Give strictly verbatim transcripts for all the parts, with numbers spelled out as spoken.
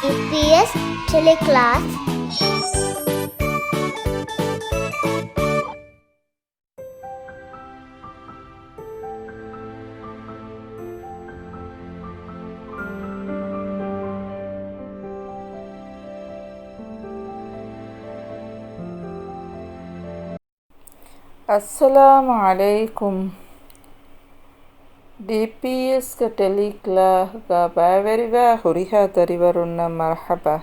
ޑީޕީއެސް ޓެލެކްލާސް. އައްސަލާމު ޢަލައިކުމް. ޑީޕީއެސްގެ ޓެލީކްލާސްގަ ބައިވެރިވާ ހުރިހާ ދަރިވަރުންނަށް މަރުޙަބާ.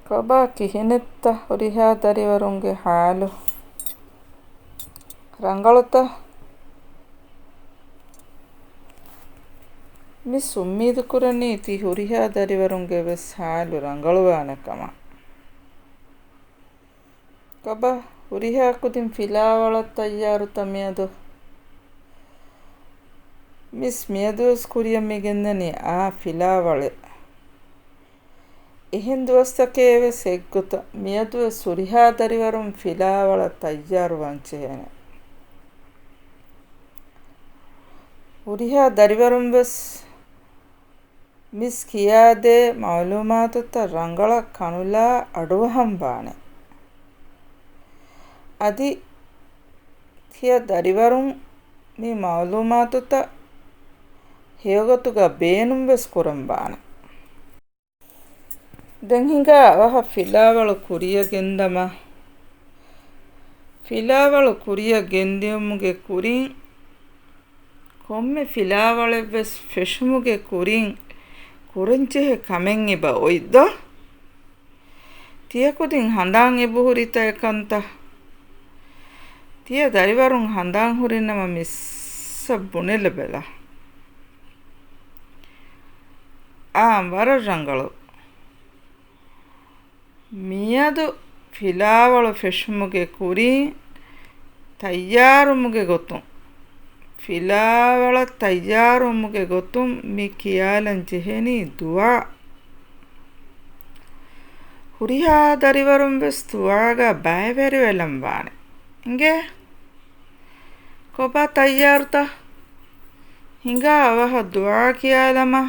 ކޮބާ ކިހިނެއްތަ ހުރިހާ ދަރިވަރުންގެ ޙާލު؟ ރަނގަޅުތަ؟ މިސް އުއްމީދުކުރަނީ ތި ހުރިހާ ދަރިވަރުންގެ ވެސް ޙާލު ރަނގަޅުވާނެ ކަމަށް. ކޮބާ ހުރިހާ ކުދިން ފިލާވަޅަށް ތައްޔާރުތަ މިއަދު؟ މިސް މިއަދުވެސް ކުރިއަށް މި ގެންދަނީ އާ ފިލާވަޅެއް. އެހެން ދުވަސްތަކެއް ވެސް އެއްގޮތަށް މިއަދުވެސް ހުރިހާ ދަރިވަރުން ފިލާވަޅަށް ތައްޔާރުވާން ޖެހޭނެ. ހުރިހާ ދަރިވަރުން ވެސް މިސް ކިޔާދޭ މަޢުލޫމާތުތައް ރަނގަޅަށް ކަނުލާ އަޑުއަހަން ވާނެ. އަދި ތިޔަ ދަރިވަރުން މި މަޢުލޫމާތުތައް ހެޔޮގޮތުގަ ބޭނުން ވެސް ކުރަން ވާނެ. ދެން ހިނގާ އަވަހަށް ފިލާވަޅު ކުރިއަށް ގެންދަމާ. ފިލާވަޅު ކުރިއަށް ގެންދިއުމުގެ ކުރިން، ކޮންމެ ފިލާވަޅެއްވެސް ފެށުމުގެ ކުރިން ކުރަންޖެހޭ ކަމެއް އެބަ އޮތްދޯ؟ ތިޔަކުދިން ހަނދާން އެބަހުރިތަ އެކަންތައް؟ ތިޔަ ދަރިވަރުން ހަނދާން ހުރިނަމަ މިސްއަށް ބުނެލަބަލަ. އާނ، ވަރަށް ރަނގަޅު. މިއަދު ފިލާވަޅު ފެށުމުގެ ކުރިން ތައްޔާރުވުމުގެ ގޮތުން، ފިލާވަޅަށް ތައްޔާރުވުމުގެ ގޮތުން މި ކިޔާލަން ޖެހެނީ ދުޢާ. ހުރިހާ ދަރިވަރުން ވެސް ދުޢާގަ ބައިވެރިވެލަން ވާނެ. އިނގޭ؟ ކޮބާ ތައްޔާރުތަ؟ ހިނގާ އަވަހަށް ދުޢާ ކިޔާލަމާ.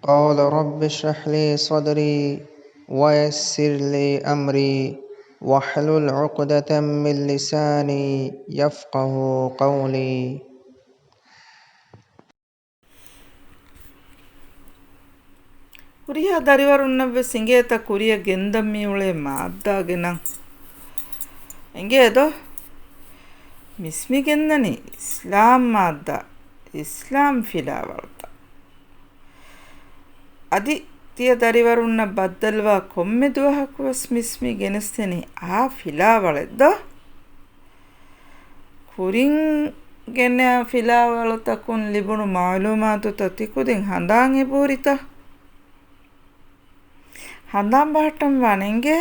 قال رب اشرح لي صدري ويسر لي أمري واحلل عقدة من لساني يفقه قولي. ހުރިހާ ދަރިވަރުންނަށްވެސް އިނގޭތަ ކުރިއަށް ގެންދަން މިއުޅޭ މާއްދާގެ ނަން. އިނގޭދޯ؟ މިސް މި ގެންދަނީ އިސްލާމް މާއްދާ، އިސްލާމް ފިލާވަޅުތައް. އަދި ތިޔަ ދަރިވަރުންނަށް ބައްދަލުވާ ކޮންމެ ދުވަހަކުވެސް މިސް މި ގެނެސްދެނީ އާ ފިލާވަޅެއްދޯ؟ ކުރިން ގެނައި ފިލާވަޅުތަކުން ލިބުނު މަޢުލޫމާތުތައް ތިކުދިން ހަނދާން އެބަހުރިތަ؟ ހަނދާން ބަހައްޓަން ވާނެ އިނގޭ؟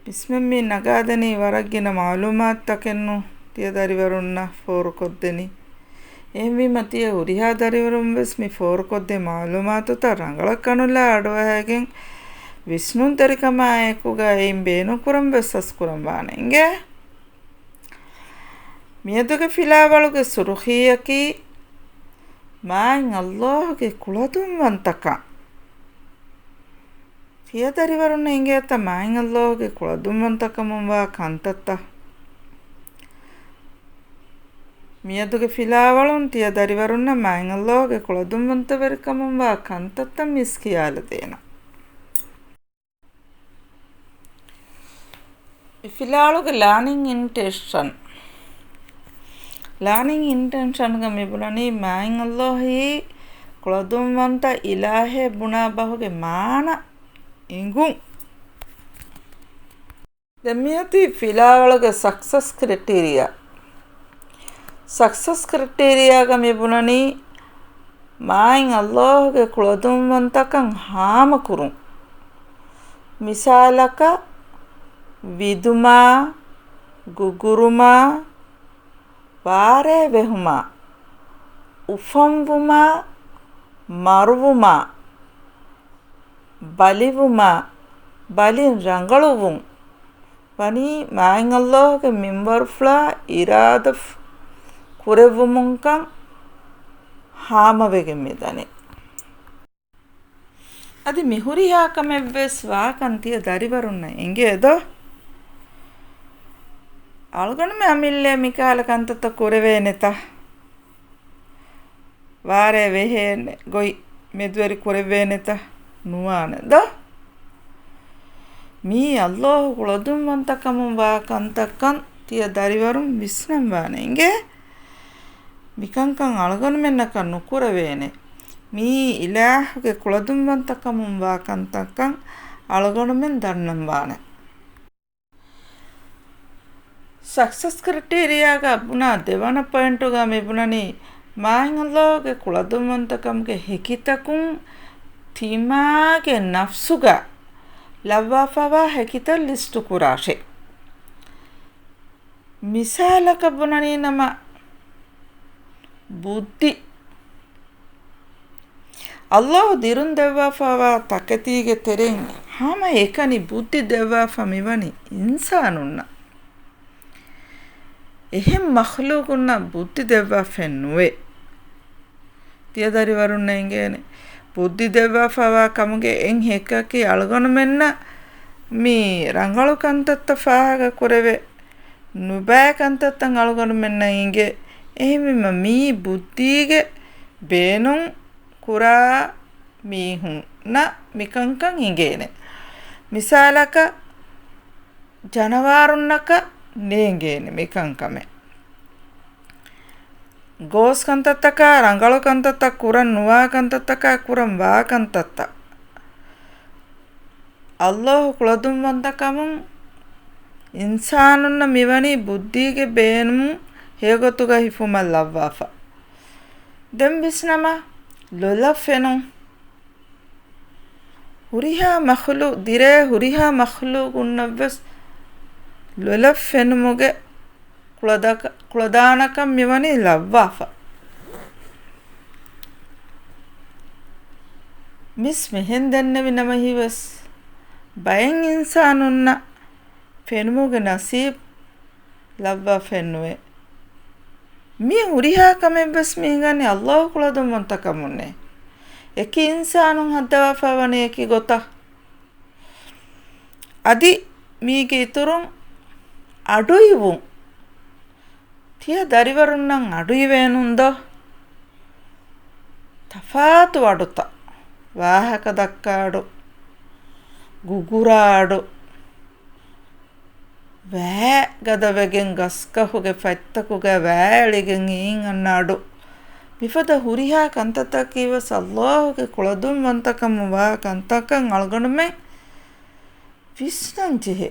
މިސްމެން މި ނަގާދެނީ ވަރަށް ގިނަ މަޢުލޫމާތުތަކެއްނު ތިޔަ ދަރިވަރުންނަށް ފޯރުކޮށްދެނީ. އެހެންވީމަ ތިޔަ ހުރިހާ ދަރިވަރުން ވެސް މި ފޯރުކޮށްދޭ މަޢުލޫމާތުތައް ރަނގަޅަށް ކަނުލާ އަޑުއަހައިގެން ވިސްނުންތެރިކަމާ އެކުގަ އެއިން ބޭނުންކުރަން ވެސް ހަސްކުރަން ވާނެ އިނގޭ؟ މިއަދުގެ ފިލާވަޅުގެ ސުރުޚީއަކީ މާތް ﷲ ގެ ކުޅަދުންވަންތަކަން. ތިޔަ ދަރިވަރުންނަށް އިނގޭތަ މާތް ﷲ ގެ ކުޅަދުންވަންތަކަމުން ވާ ކަންތައްތައް؟ މިއަދުގެ ފިލާވަޅުން ތިޔަ ދަރިވަރުންނަށް މާތް ﷲ ގެ ކުޅަދުންވަންތަވެރިކަމުން ވާ ކަންތައްތައް މިސް ކިޔާލަދޭނަން. މި ފިލާވަޅުގެ ލާނިން އިންޓެންޝަން. ލާނިން އިންޓެންޝަންގަ މި ބުނަނީ މާތް ﷲ އީ ކުޅަދުންވަންތަ އިލާހެއް ބުނާ ބަހުގެ މާނަ އެނގުން. ދެން މިއޮތީ ފިލާވަޅުގެ ސަކްސަސް ކްރިޓީރިއާ. ސަކްސަސް ކްރިޓީރިއާގަ މި ބުނަނީ މާތް ﷲ ގެ ކުޅަދުންވަންތަކަން ހާމަކުރުން. މިސާލަކަށް، ވިދުމާ، ގުގުރުމާ، ވާރޭ ވެހުމާ، އުފަންވުމާ، މަރުވުމާ، ބަލިވުމާ، ބަލިން ރަނގަޅުވުން ވަނީ މާތް ﷲ ގެ މިންވަރުފުޅާ އިރާދަ ކުރެއްވުމުންކަން ހާމަވެގެން މިދަނީ. އަދި މި ހުރިހާ ކަމެއްވެސް ވާކަން ތިޔަ ދަރިވަރުންނަށް އެނގޭ ދޯ؟ އަޅުގަނޑުމެން އަމިއްލައަށް މިކަހަލަ ކަންތައްތައް ކުރެވޭނެތަ؟ ވާރޭ ވެހޭނެ ގޮތް މެދުވެރި ކުރެވޭނެތަ؟ ނުވާނެ ދޯ؟ މީ ﷲ ގެ ކުޅަދުންވަންތަކަމުން ވާ ކަންތައްކަން ތިޔަ ދަރިވަރުން ވިސްނަން ވާނެ އިނގޭ. މިކަންކަން އަޅުގަނޑުމެންނަކަށް ނުކުރެވޭނެ. މީ އިލާހުގެ ކުޅަދުންވަންތަކަމުން ވާ ކަންތައްކަން އަޅުގަނޑުމެން ދަންނަން ވާނެ. ސަކްސަސް ކްރައިޓީރިއާގަ ބުނާ ދެވަނަ ޕޮއިންޓުގަ މި ބުނަނީ، މާތް ﷲ ގެ ކުޅަދުންވަންތަކަމުގެ ހެކިތަކުން ތިމާގެ ނަފްސުގަ ލައްވާފަވާ ހެކިތައް ލިސްޓު ކުރާށޭ. މިސާލަކަށް ބުނަނީ ނަމަ، ބުއްދި. ﷲ ދިރުން ދެއްވާފަވާ ތަކެތީގެ ތެރެއިން ހަމަ އެކަނި ބުއްދި ދެއްވާފަ މިވަނީ އިންސާނުންނަށް. އެހެން މަޚްލޫގުންނަށް ބުއްދި ދެއްވާފައެއް ނުވޭ. ތިޔަ ދަރިވަރުންނަށް އެނގޭނެ، ބުއްދި ދެއްވާފަވާ ކަމުގެ އެއް ހެއްކަކީ އަޅުގަނޑުމެންނަށް މި ރަނގަޅު ކަންތައްތައް ފާހަގަ ކުރެވޭ، ނުބައި ކަންތައްތައް އަޅުގަނޑުމެންނަށް އިނގޭ. އެހެންވީމަ މީ ބުއްދީގެ ބޭނުން ކުރާ މީހުންނަށް މިކަންކަން އިނގޭނެ. މިސާލަކަށް، ޖަނަވާރުންނަކަށް ނޭނގޭނެ މިކަންކަމެއް. ގޯސް ކަންތައްތަކާ، ރަނގަޅު ކަންތައްތައް، ކުރަން ނުވާ ކަންތައްތަކާ، ކުރަން ވާ ކަންތައްތައް. ﷲ ކުޅަދުންވަންތަކަމުން އިންސާނުންނަށް މިވަނީ ބުއްދީގެ ބޭނުމުން ހެޔޮގޮތުގަ ހިފުމަށް ލައްވާފަ. ދެން ވިސްނަމާ، ލޮލަށް ފެނުން. ހުރިހާ މަޚްލޫ-، ދިރޭ ހުރިހާ މަޚްލޫގުންނަށްވެސް ލޮލަށް ފެނުމުގެ ކުޅަދަކަ-، ކުޅަދާނަކަން މިވަނީ ލައްވާފަ. މިސް މިހެން ދެންނެވި ނަމަވެސް، ބައެއް އިންސާނުންނަށް ފެނުމުގެ ނަސީބު ލައްވާފައެއްނުވޭ. މި ހުރިހާ ކަމެއްވެސް މި ހިނގަނީ ﷲ ކުޅަދުންވަންތަކަމުންނޭ. އެކި އިންސާނުން ހައްދަވާފައިވަނީ އެކި ގޮތަށް. އަދި މީގެ އިތުރުން އަޑުއިވުން. ތިޔަ ދަރިވަރުންނަށް އަޑުއިވޭނުން ދޯ؟ ތަފާތު އަޑުތައް، ވާހަކަ ދައްކާ އަޑު، ގުގުރާ އަޑު، ވައި ގަދަވެގެން ގަސްގަހުގެ ފަތްތަކުގަ ވައި އެޅިގެން ހިތް އަންނަ އަޑު، މިފަދަ ހުރިހާ ކަންތައްތަކީވެސް ﷲ ގެ ކުޅަދުންވަންތަކަމުން ވާ ކަންތަކަށް އަޅުގަނޑުމެން ވިސްނަން ޖެހޭ.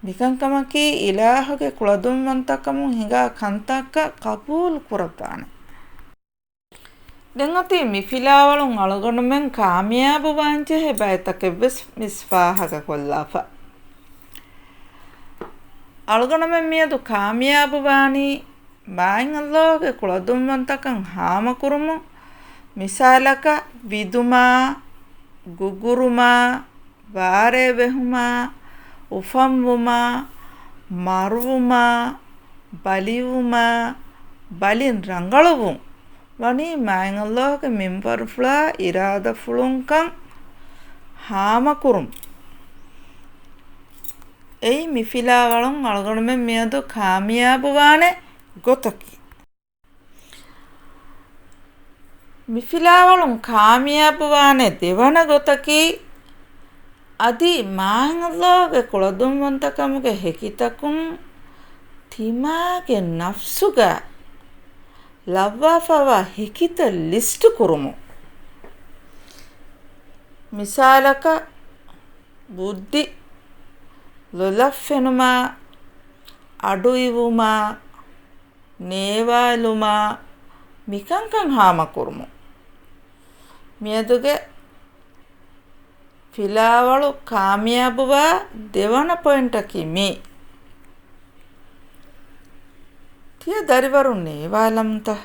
މިކަންކަމަކީ އިލާހުގެ ކުޅަދުންވަންތަކަމުން ހިނގާ ކަންތަކަށް ޤަބޫލު ކުރައްވާނެ. ދެން އޮތީ މި ފިލާވަޅުން އަޅުގަނޑުމެން ކާމިޔާބުވާން ޖެހޭ ބައިތަކެއްވެސް މިސް ފާހަގަކޮށްލާފަ. އަޅުގަނޑުމެން މިއަދު ކާމިޔާބުވާނީ މާތް ﷲ ގެ ކުޅަދުންވަންތަކަން ހާމަކުރުމުން، މިސާލަކަށް ވިދުމާ، ގުގުރުމާ، ވާރޭ ވެހުމާ، އުފަންވުމާ، މަރުވުމާ، ބަލިވުމާ، ބަލިން ރަނގަޅުވުން ވަނީ މާތް ﷲ ގެ މިންވަރުފުޅާ އިރާދަފުޅުންކަން ހާމަކުރުން. އެއީ މި ފިލާވަޅުން އަޅުގަނޑުމެން މިއަދު ކާމިޔާބުވާނެ ގޮތަކީ. މި ފިލާވަޅުން ކާމިޔާބުވާނެ ދެވަނަ ގޮތަކީ، އަދި މާތް ﷲ ގެ ކުޅަދުންވަންތަކަމުގެ ހެކިތަކުން ތިމާގެ ނަފްސުގަ ލައްވާފަވާ ހެކިތައް ލިސްޓު ކުރުމުން. މިސާލަކަށް، ބުއްދި، ލޮލަށް ފެނުމާ، އަޑުއިވުމާ، ނޭވާލުމާ، މިކަންކަން ހާމަކުރުމުން. މިއަދުގެ ފިލާވަޅު ކާމިޔާބުވާ ދެވަނަ ޕޮއިންޓަކީ މީ. ތިޔަ ދަރިވަރުން ނޭވާލަމުންތަ؟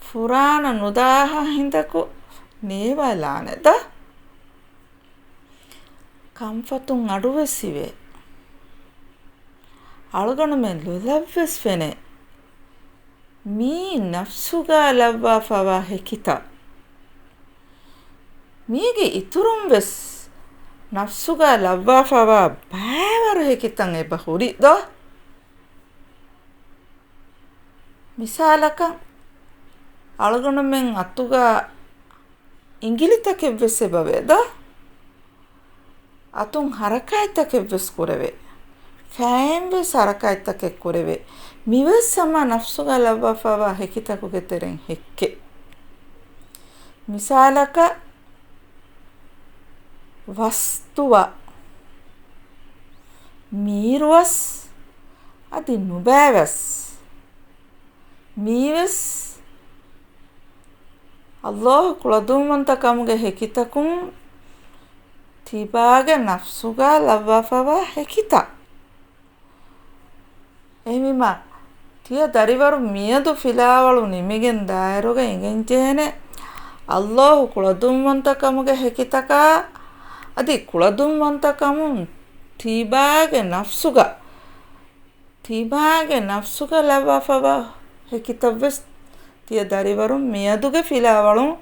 ފުރާނަ ނުދާހާ ހިނދަކު ނޭވާލާނެ ދޯ؟ ކަންފަތުން އަޑުވެސް އިވޭ. އަޅުގަނޑުމެން ލޮލަށްވެސް ފެނޭ. މީ ނަފްސުގަ ލައްވާފަވާ ހެކިތައް. މީގެ އިތުރުން ވެސް ނަފްސުގަ ލައްވާފަވާ ބައިވަރު ހެކިތައް އެބަ ހުރި ދޯ؟ މިސާލަކަށް، އަޅުގަނޑުމެން އަތުގަ އިނގިލިތަކެއްވެސް އެބަވޭ ދޯ؟ އަތުން ހަރަކާތްތަކެއްވެސް ކުރެވޭ. ފައިންވެސް ހަރަކާތްތަކެއް ކުރެވޭ. މިވެސް ހަމަ ނަފްސުގަ ލައްވާފަވާ ހެކިތަކުގެ ތެރެއިން ހެއްކެއް. މިސާލަކަށް، ވަސް ދުވާ، މީރުވަސް، އަދި ނުބައިވަސް. މީވެސް ﷲ ގެ ކުޅަދުންވަންތަ ކަމުގެ ހެކިތަކުން ތިބާގެ ނަފްސުގަ ލައްވާފަވާ ހެކިތައް. އެހެންވީމަ، ތިޔަ ދަރިވަރު މިއަދު ފިލާވަޅު ނިމިގެން ދާއިރުގަ އިނގެންޖެހޭނެ، ﷲ ގެ ކުޅަދުންވަންތަ ކަމުގެ ހެކިތަކާ، އަދި ކުޅަދުންވަންތަ ކަމުން ތިބާގެ ނަފްސުގަ ތިބާގެ ނަފްސުގަ ލައްވާފަވާ ހެކިތައްވެސް ތިޔަ ދަރިވަރުން މިއަދުގެ ފިލާވަޅުން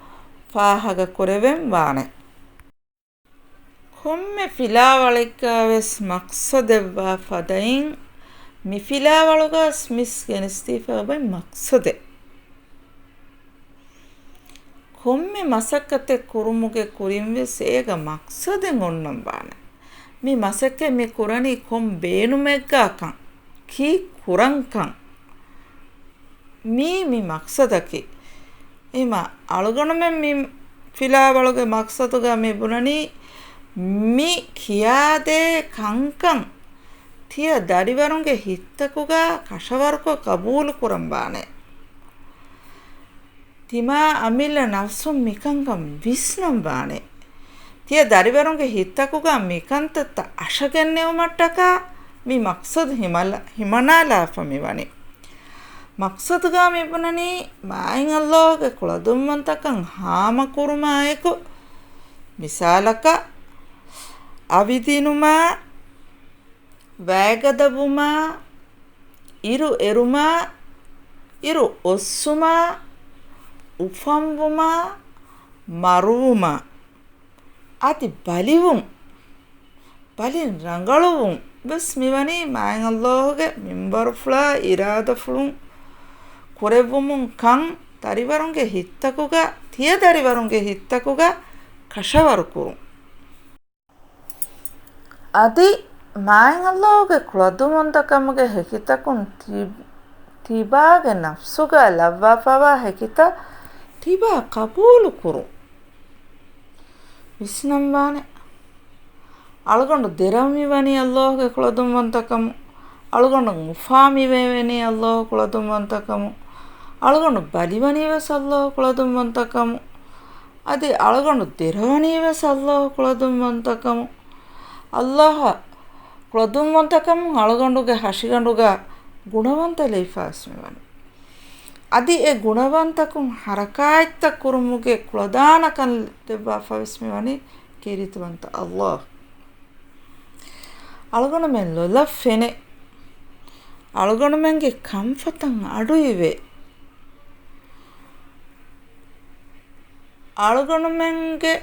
ފާހަގަކުރެވެން ވާނެ. ކޮންމެ ފިލާވަޅެއްގަވެސް މަޤްޞަދެއްވާ ފަދައިން، މި ފިލާވަޅުގަވެސް މިސް ގެނެސްދީފަ އޮތް މަޤްޞަދެއް. ކޮންމެ މަސައްކަތެއް ކުރުމުގެ ކުރިންވެސް އޭގަ މަޤްޞަދެއް އޮންނަން ވާނެ. މި މަސައްކަތް މި ކުރަނީ ކޮން ބޭނުމެއްގާކަން، ކީއް ކުރަންކަން، މީ މި މަޤްޞަދަކީ. އެހެންވީމަ އަޅުގަނޑުމެން މި ފިލާވަޅުގެ މަޤްޞަދުގަ މި ބުނަނީ، މި ކިޔާދޭ ކަންކަން ތިޔަ ދަރިވަރުންގެ ހިތްތަކުގަ ކަށަވަރުކޮށް ޤަބޫލު ކުރަން ވާނެ. ތިމާ އަމިއްލަ ނަފްސުން މިކަންކަން ވިސްނަން ވާނެ. ތިޔަ ދަރިވަރުންގެ ހިތްތަކުގަ މިކަންތައްތައް އަށަގެންނެވުމަށްޓަކާ މި މަޤްޞަދު ހިމަލ-، ހިމަނާލާފަ މިވަނީ. މަޤްޞަދުގަ މިބުނަނީ، މާތް ﷲ ގެ ކުޅަދުންވަންތަކަން ހާމަކުރުމާއެކު، މިސާލަކަށް، އަވިދިނުމާ، ވައިގަދަވުމާ، އިރު އެރުމާ، އިރު އޮއްސުމާ، އުފަންވުމާ، މަރުވުމާ، އަދި ބަލިވުން، ބަލިން ރަނގަޅުވުން ވެސް މިވަނީ މާތް ﷲ ގެ މިންވަރުފުޅާ އިރާދަފުޅުން ކުރެއްވުމުން ކަން ދަރިވަރުންގެ ހިތްތަކުގަ، ތިޔަ ދަރިވަރުންގެ ހިތްތަކުގަ ކަށަވަރު ކުރުން. އަދި މާތް ﷲ ގެ ކުޅަދުންވަންތަކަމުގެ ހެކިތަކުން ތި-، ތިބާގެ ނަފްސުގަ ލައްވާފަވާ ހެކިތައް ތިބާ ޤަބޫލު ކުރުން. ވިސްނަންވާނެ. އަޅުގަނޑު ދެރަވެނީ ވަނީ ﷲ ގެ ކުޅަދުންވަންތަކަމުން. އަޅުގަނޑު އުފާ މިވެވެނީ ﷲ ގެ ކުޅަދުންވަންތަކަމުން. އަޅުގަނޑު ބަލިވަނީ ވެސް ﷲ ގެ ކުޅަދުންވަންތަކަމުން. އަދި އަޅުގަނޑު ދެރަވަނީ ވެސް ﷲ ގެ ކުޅަދުންވަންތަކަމުން. ﷲ ގެ ކުޅަދުންވަންތަކަމުން އަޅުގަނޑުގެ ހަށިގަނޑުގަ ގުނަވަންތަ ލެވިފަވެސް މިވަނީ. އަދި އެ ގުނަވަންތަކުން ހަރަކާތްތައް ކުރުމުގެ ކުޅަދާނަކަން ދެއްވާފަވެސް މިވަނީ ކީރިތިވަންތަ ﷲ. އަޅުގަނޑުމެން ލޮލަށް ފެނޭ. އަޅުގަނޑުމެންގެ ކަންފަތަށް އަޑުއިވޭ. އަޅުގަނޑުމެންގެ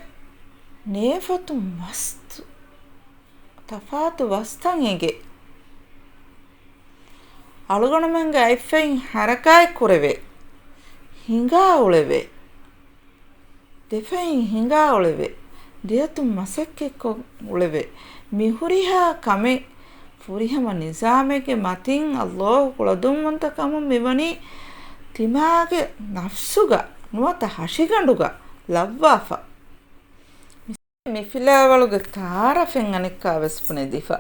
ނޭފަތުން ވަސް ތަފާތު ވަސްތައް އެނގޭ. އަޅުގަނޑުމެންގެ އަތްފައިން ހަރަކާތް ކުރެވޭ. ހިނގާ އުޅެވޭ. ދެފައިން ހިނގާ އުޅެވޭ. ދެއަތުން މަސައްކަތްކޮށް އުޅެވޭ. މި ހުރިހާ ކަމެއް ފުރިހަމަ ނިޒާމެއްގެ މަތިން ﷲ ގެ ކުޅަދުންވަންތަކަމުން މިވަނީ ތިމާގެ ނަފްސުގަ ނުވަތަ ހަށިގަނޑުގަ ލައްވާފަ. މި ފިލާވަޅުގެ ތަޢާރަފެއް އަނެއްކާވެސް ބުނެދީފަ.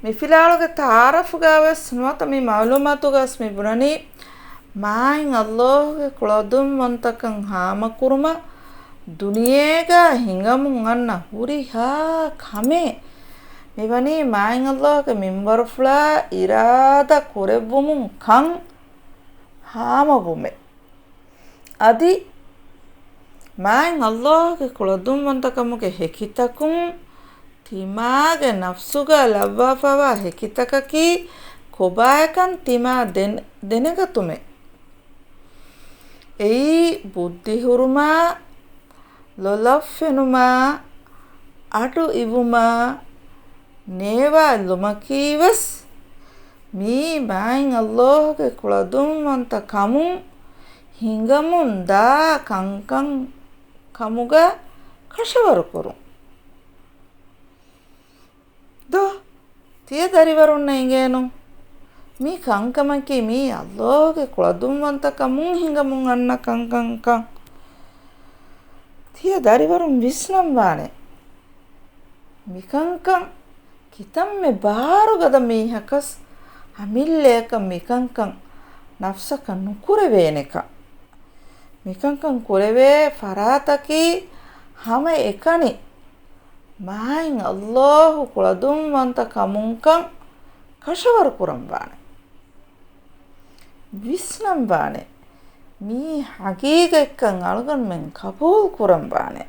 މި ފިލާވަޅުގެ ތަޢާރަފުގަވެސް ނުވަތަ މި މަޢުލޫމާތުގަވެސް މި ބުނަނީ، މާތް ﷲ ގެ ކުޅަދުންވަންތަކަން ހާމަކުރުމަށް ދުނިޔޭގަ ހިނގަމުން އަންނަ ހުރިހާ ކަމެއް މިވަނީ މާތް ﷲ ގެ މިންވަރުފުޅާ އިރާދަ ކުރެއްވުމުން ކަން ހާމަވުމެއް. އަދި މާތް ﷲ ގެ ކުޅަދުންވަންތަކަމުގެ ހެކިތަކުން ތިމާގެ ނަފްސުގަ ލައްވާފަވާ ހެކިތަކަކީ ކޮބާއެކަން ތިމާ ދެން-، ދެނެގަތުމެއް. އެއީ ބުއްދިހުރުމާ، ލޮލަށްފެނުމާ، އަޑު އިވުމާ، ނޭވާލުމަކީވެސް މީ މާތް ﷲ ގެ ކުޅަދުންވަންތަ ކަމުން ހިނގަމުން ދާ ކަންކަން ކަމުގަ ކަށަވަރު ކުރުން. ދޯ، ތިޔަ ދަރިވަރުންނަށް އިނގޭނު. މި ކަންކަމަކީ މީ ﷲ ގެ ކުޅަދުންވަންތަ ކަމުން ހިނގަމުން އަންނަ ކަންކަންކަން. ތިޔަ ދަރިވަރުން ވިސްނަންވާނެ. މިކަންކަން ކިތަންމެ ބާރުގަދަ މީހަކަސް އަމިއްލައަކަށް މިކަންކަން ނަފްސަކަށް ނުކުރެވޭނެކަން. މިކަންކަން ކުރެވޭ ފަރާތަކީ ހަމައެކަނި މާތް ﷲ ކުޅަދުންވަންތަ ކަމުންކަން ކަށަވަރު ކުރަންވާނެ. ވިސްނަންވާނެ. މީ ހަގީގަތްކަން އަޅުގަނޑުމެން ޤަބޫލު ކުރަންވާނެ.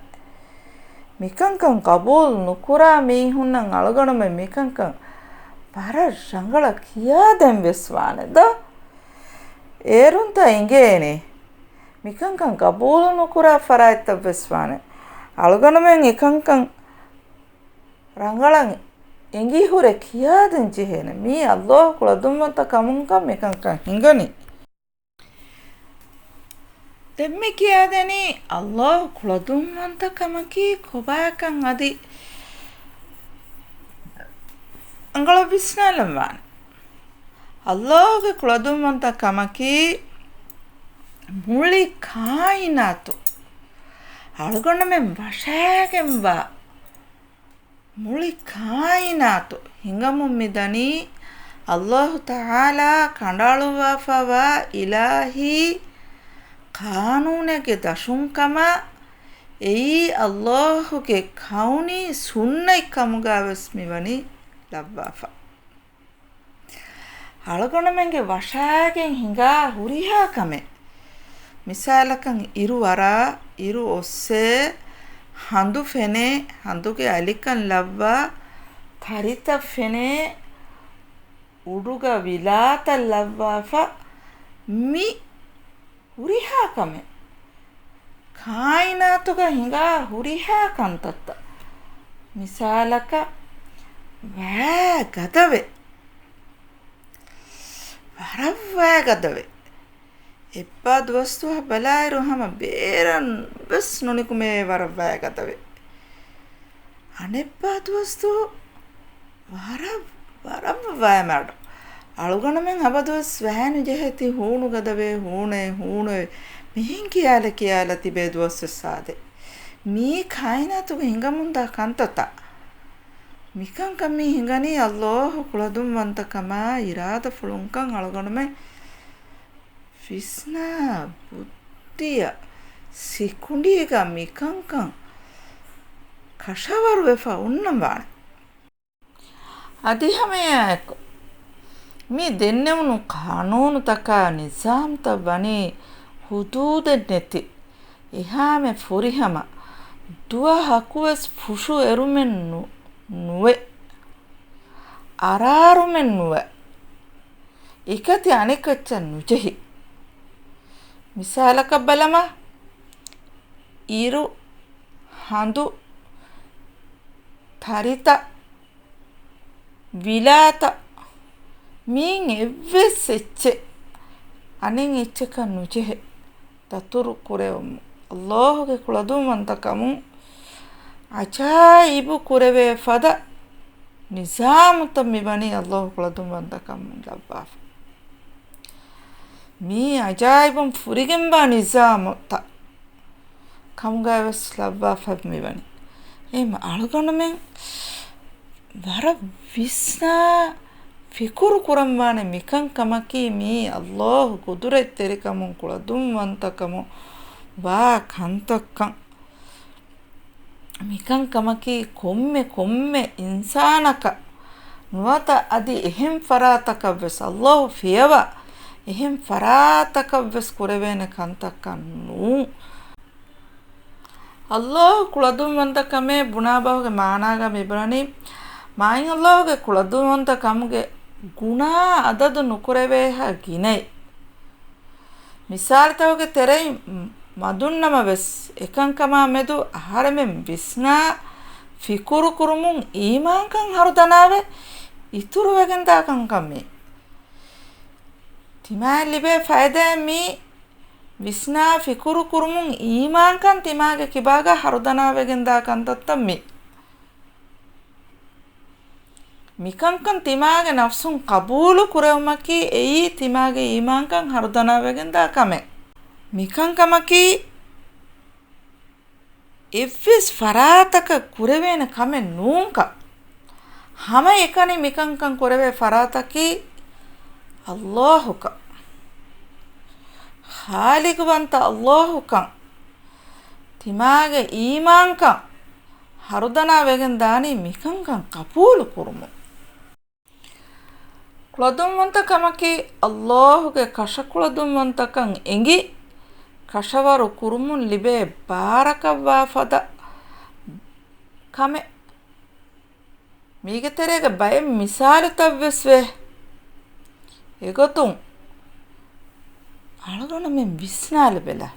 މިކަންކަން ޤަބޫލު ނުކުރާ މީހުންނަށް އަޅުގަނޑުމެން މިކަންކަން ވަރަށް ރަނގަޅަށް ކިޔާދޭން ވެސް ވާނެ ދޯ. އޭރުންތަ އިނގޭނީ؟ މިކަންކަން ޤަބޫލު ނުކުރާ ފަރާތްތައް ވެސް ވާނެ. އަޅުގަނޑުމެން އެކަންކަން ރަނގަޅަށް އެނގިހުރެ ކިޔާދޭން ޖެހޭނެ. މީ ﷲ ކުޅަދުންވަންތަ ކަމުންކަން މިކަންކަން ހިނގަނީ. ދެން މި ކިޔާދެނީ ﷲ ކުޅަދުންވަންތަ ކަމަކީ ކޮބާކަން އަދި ރަނގަޅަށް ވިސްނާލަން ވާނެ. ﷲ ގެ ކުޅަދުންވަންތަ ކަމަކީ މުޅި ކާއިނާތު އަޅުގަނޑުމެން ވަށައިގެންވާ މުޅި ކާއިނާތު ހިނގަމުން މިދަނީ ﷲ ތަޢާލާ ކަނޑައަޅުއްވާފަވާ އިލާހީ ޤާނޫނެއްގެ ދަށުން ކަމަށް. އެއީ ﷲ ގެ ކައުނީ ސުންނަތް ކަމުގަ ވެސް މިވަނީ ލައްވާފަ. އަޅުގަނޑުމެންގެ ވަށައިގެން ހިނގާ ހުރިހާ ކަމެއް، މިސާލަކަށް އިރު އަރާ، އިރު އޮއްސޭ، ހަނދު ފެނޭ، ހަނދުގެ އަލިކަން ލައްވާ، ތަރިތައް ފެނޭ، އުޑުގަ ވިލާތައް ލައްވާފަ، މި ހުރިހާ ކަމެއް، ކާއިނާތުގަ ހިނގާ ހުރިހާ ކަންތައްތައް. މިސާލަކަށް، ވައި ގަދަވެ. ވަރަށް ވައި ގަދަވެ. އެއްބާ ދުވަސްދުވަހަށް ބަލާއިރު ހަމަ ބޭރަށް ވެސް ނުނިކުމޭ ވަރަށް ވައި ގަދަވެ. އަނެއްބާ ދުވަސްދުވަހު ވަރަށް، ވަރަށް ވައި މަޑު. އަޅުގަނޑުމެން އަބަދުވެސް ވައިނުޖެހޭ ތި ހޫނު ގަދަވޭ، ހޫނޭ، ހޫނުއޭ، މިހެން ކިޔާލަ ކިޔާލަ ތިބޭ ދުވަސްވެސް އާދޭ. މީ ކާއިނާތުގަ ހިނގަމުންދާ ކަންތައްތައް. މިކަންކަން މީ ހިނގަނީ ﷲ ކުޅަދުންވަންތަކަމާ އިރާދަފުޅުންކަން އަޅުގަނޑުމެން ވިސްނާ ބުއްދިއަށް ސިކުނޑީގަ މިކަންކަން ކަށަވަރުވެފަ އޮންނަން ވާނެ. އަދި ހަމައެއާއެކު، މި ދެންނެވުނު ޤާނޫނުތަކާ ނިޒާމްތައް ވަނީ ހުދޫދެއް ނެތި، އެހާމެ ފުރިހަމަ ދުވަހަކުވެސް ފުށު އެރުމެއް ނު-، ނުވެ، އަރާރުމެއް ނުވެ، އެކަތި އަނެކައްޗަށް ނުޖެހި. މިސާލަކަށް ބަލަމާ، އިރު، ހަނދު، ތަރިތައް، ވިލާތައް، މިއިން އެއްވެސް އެއްޗެއް އަނެއް އެއްޗަކަށް ނުޖެހޭ. ދަތުރު ކުރެވުމުން ﷲ ގެ ކުޅަދުންވަންތަކަމުން އަޖާއިބު ކުރެވޭ ފަދަ ނިޒާމުތައް މިވަނީ ﷲ ކުޅަދުންވަންތަކަމުން ލައްވާފަ. މީ އަޖާއިބުން ފުރިގެންވާ ނިޒާމުތައް ކަމުގައިވެސް ލައްވާފަ މިވަނީ. އެހެން އަޅުގަނޑުމެން ވަރަށް ވިސްނާ ފިކުރު ކުރަންވާނެ މިކަން ކަމަކީ މީ ﷲ ގެ ޤުދުރަތްތެރިކަމުން ކުޅަދުންވަންތަކަމުން ވާ ކަންތައްކަން. މިކަން ކަމަކީ ކޮންމެ ކޮންމެ އިންސާނަކަށް ނުވަތަ އަދި އެހެން ފަރާތަކަށްވެސް ﷲ ފިޔަވާ އެހެން ފަރާތަކަށްވެސް ކުރެވޭނެ ކަންތައްކަން ނޫން. ﷲ ކުޅަދުންވަންތަކަމޭ ބުނާ ބަހުގެ މާނާގަ މިބުނަނީ، މާތް ﷲ ގެ ކުޅަދުންވަންތަ ކަމުގެ ގުނާ އަދަދު ނުކުރެވޭހާ ގިނައެއް. މިސާލުތަކުގެ ތެރެއިން މަދުންނަމަވެސް، އެކަންކަމާ މެދު އަހަރެމެން ވިސްނާ ފިކުރު ކުރުމުން އީމާންކަން ހަރުދަނާވެ، އިތުރުވެގެންދާ ކަންކަން މީ. ތިމާއަށް ލިބޭ ފައިދާއެއް މީ. ވިސްނާ ފިކުރު ކުރުމުން އީމާންކަން ތިމާގެ ކިބާގަ ހަރުދަނާވެގެންދާ ކަންތައްތައް މީ. މިކަންކަން ތިމާގެ ނަފްސުން ޤަބޫލު ކުރެވުމަކީ އެއީ ތިމާގެ އީމާންކަން ހަރުދަނާވެގެންދާ ކަމެއް. މިކަންކަމަކީ އެއްވެސް ފަރާތަކަށް ކުރެވޭނެ ކަމެއް ނޫންކަން. ހަމައެކަނި މިކަންކަން ކުރެވޭ ފަރާތަކީ ﷲ ކަން. ޚާލިޤުވަންތަ ﷲ ކަން. ތިމާގެ އީމާންކަން ހަރުދަނާ ވެގެން ދާނީ މިކަންކަން ޤަބޫލު ކުރުމުން. ކުޅަދުންވަންތަ ކަމަކީ ﷲ ގެ ކަށަކުޅަދުންވަންތަކަން އެނގި ކަށަވަރު ކުރުމުން ލިބޭ ބާރަކަށްވާ ފަދަ ކަމެއް. މީގެ ތެރޭގަ ބައެއް މިސާލުތައްވެސް ވޭ. އެގޮތުން އަޅުގަނޑުމެން ވިސްނާލަބެލަ.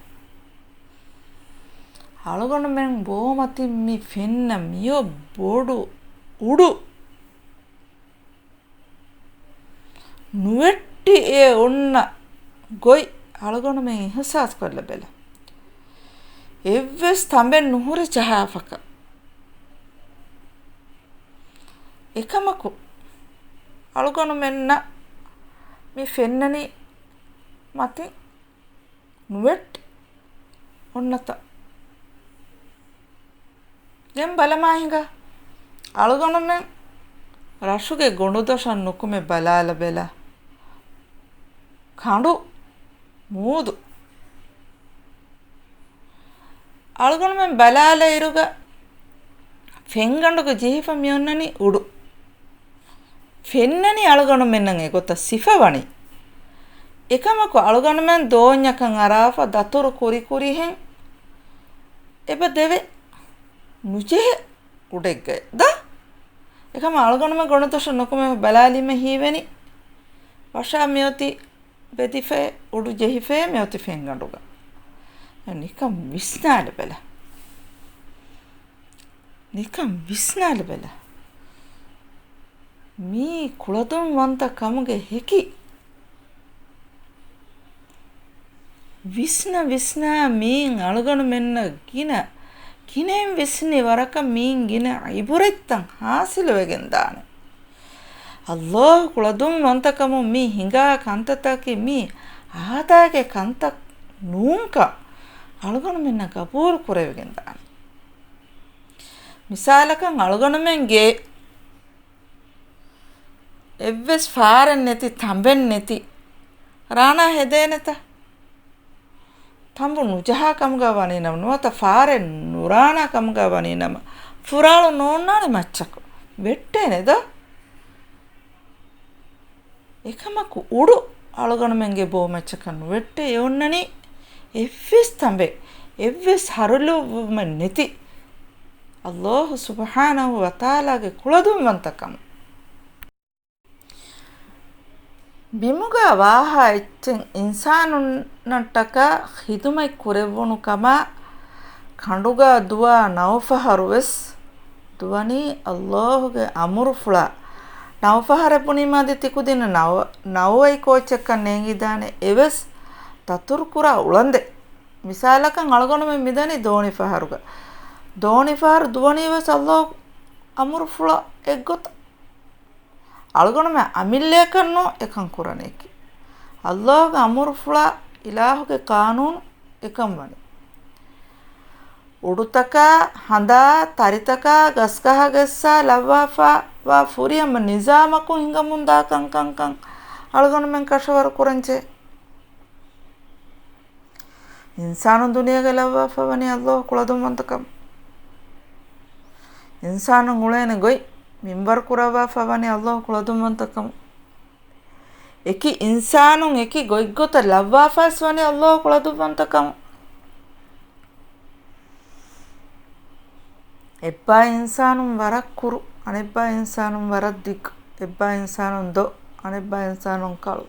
އަޅުގަނޑުމެން ބޯމަތިން މި ފެންނަ މިއޮއް ބޮޑު އުޑު ނުވެއްޓި އެ އޮންނަ ގޮތް އަޅުގަނޑުމެން އިހުސާސް ކޮށްލަބެލަ. އެއްވެސް ތަނބެއް ނުހުރި ޖަހާފަކަށް. އެކަމަކު، އަޅުގަނޑުމެންނަށް މި ފެންނަނީ މަތިން ނުވެއްޓި އޮންނަތަން. ދެން ބަލަމާ ހިނގާ. އަޅުގަނޑުމެން ރަށުގެ ގޮނޑުދޮށަށް ނުކުމެ ބަލާލަބެލަ. ކަނޑު މޫދު. އަޅުގަނޑުމެން ބަލާލައިރުގަ ފެންގަނޑުގަ ޖެހިފަ މިއޮންނަނީ އުޑު. ފެންނަނީ އަޅުގަނޑުމެންނަށް އެގޮތަށް ސިފަވަނީ. އެކަމަކު އަޅުގަނޑުމެން ދޯންޏަކަށް އަރާފަ ދަތުރު ކުރިކުރިހެން އެބަ ދެވެ ނުޖެހޭ އުޑެއްގައެ ދާ. އެކަމަ އަޅުގަނޑުމެން ގޮނޑުދޮށަށް ނުކުމެ ބަލާލީމަ ހީވެނީ ވަށާ މިއޮތީ ބެދިފައެ، އުޑު ޖެހިފައެ މިއޮތީ ފެންގަނޑުގަ. ނިކަން ވިސްނާލަބެލަ. ނިކަން ވިސްނާލަބެލަ. މީ ކުޅަދުންވަންތަ ކަމުގެ ހެކި. ވިސްނަ ވިސްނާ މީން އަޅުގަނޑުމެންނަށް ގިނަ، ގިނައިން ވިސްނި ވަރަކަށް މީން ގިނަ އިބުރަތްތައް ހާސިލުވެގެން ދާނެ. ﷲ ކުޅަދުންވަންތަކަމުން މި ހިނގާ ކަންތައްތަކީ މި އާދައިގެ ކަންތައް ނޫންކަން އަޅުގަނޑުމެންނަށް ގަބޫލު ކުރެވިގެން ދާނެ. މިސާލަކަށް އަޅުގަނޑުމެންގެ އެއްވެސް ފާރެއް ނެތި، ތަނބެއް ނެތި ރާނާ ހެދޭނެތަ؟ ތަނބު ނުޖަހާ ކަމުގަ ވަނީ ނަމަ، ނުވަތަ ފާރެއް ނުރާނާ ކަމުގަ ވަނީ ނަމަ، ފުރާޅު ނޯންނާނެ މައްޗަކު ވެއްޓޭނެ ދޯ؟ އެކަމަކު އުޑު އަޅުގަނޑުމެންގެ ބޯމައްޗަކަށް ނުވެއްޓެ އެ އޮންނަނީ އެއްވެސް ތަނބެއް، އެއްވެސް ހަރުލުއްވުމެއް ނެތި ﷲ ސުބްޙާނަހޫ ވަތަޢާލާގެ ކުޅަދުންވަންތަކަމުން. ބިމުގަ ވާހާ އެއްޗެއް އިންސާނުންނަށްޓަކާ ޚިދުމަތް ކުރެއްވުނު ކަމަށް ކަނޑުގަ ދުވާ ނައުފަހަރު ވެސް ދުވަނީ ﷲ ގެ އަމުރުފުޅާ. ނައުފަހަރެއް ބުނީމާ އަދި ތިކުދިންނަށް ނައު، ނައުއައި ކޯއްޗެއްކަން ނޭނގިދާނެ އެވެސް ދަތުރުކުރާ އުޅަނދެއް. މިސާލަކަށް އަޅުގަނޑުމެން މިދަނީ ދޯނިފަހަރުގަ. ދޯނިފަހަރު ދުވަނީ ވެސް ﷲ އަމުރުފުޅާ އެއްގޮތަށް. އަޅުގަނޑުމެން އަމިއްލަޔަކަށްނު އެކަން ކުރަނީކީ. ﷲ ގެ އަމުރުފުޅާ އިލާހުގެ ޤާނޫނު އެކަން ވަނީ. އުޑުތަކާ، ހަނދާ، ތަރިތަކާ، ގަސްގަހާގެއްސާ ލައްވާފާވާ ފުރިހަމަ ނިޒާމަކުން ހިނގަމުންދާ ކަންކަންކަން އަޅުގަނޑުމެން ކަށަވަރު ކުރަންޖެހޭ. އިންސާނުން ދުނިޔޭގަ ލައްވާފަ ވަނީ ﷲ ކުޅަދުންވަންތަކަމުން. އިންސާނުން އުޅޭނެ ގޮތް މިންވަރު ކުރައްވާފަ ވަނީ ﷲ ކުޅަދުންވަންތަކަމުން. އެކި އިންސާނުން އެކި ގޮތްގޮތަށް ލައްވާފަވެސް ވަނީ ﷲ ކުޅަދުންވަންތަކަމުން. އެއްބާ އިންސާނުން ވަރަށް ކުރު، އަނެއްބާ އިންސާނުން ވަރަށް ދިގު، އެއްބާ އިންސާނުން ދޮށް، އަނެއްބާ އިންސާނުން ކަޅު.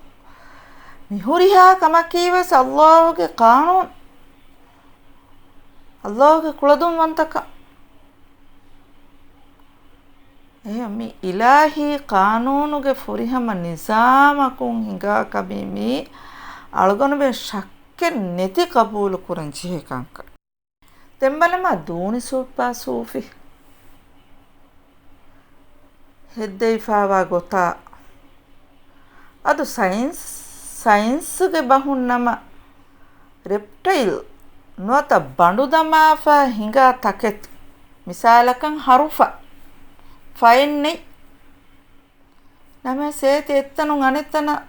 މި ހުރިހާ ކަމަކީވެސް ﷲ ގެ ޤާނޫނު، ﷲ ގެ ކުޅަދުންވަންތަކަން. އެހެން މި އިލާހީ ޤާނޫނުގެ ފުރިހަމަ ނިޒާމަކުން ހިނގާ ކަމީ މީ އަޅުގަނޑުމެން ޝައްކެއް ނެތި ޤަބޫލު ކުރަން ޖެހޭ ކަންކަން. ދެން ބަލަމާ ދޫނި ސުއްޕާ ސޫފި ހެއްދެވިފާވާ ގޮތާ. އަދު ސައިންސް، ސައިންސްގެ ބަހުން ނަމަ ރެޕްޓައިލް ނުވަތަ ބަނޑު ދަމާފަ ހިނގާ ތަކެތި، މިސާލަކަށް ހަރުފަ، ފައެއް ނެތް. ނަމަވެސް އޭތި އެއްތަނުން އަނެއްތަނަށް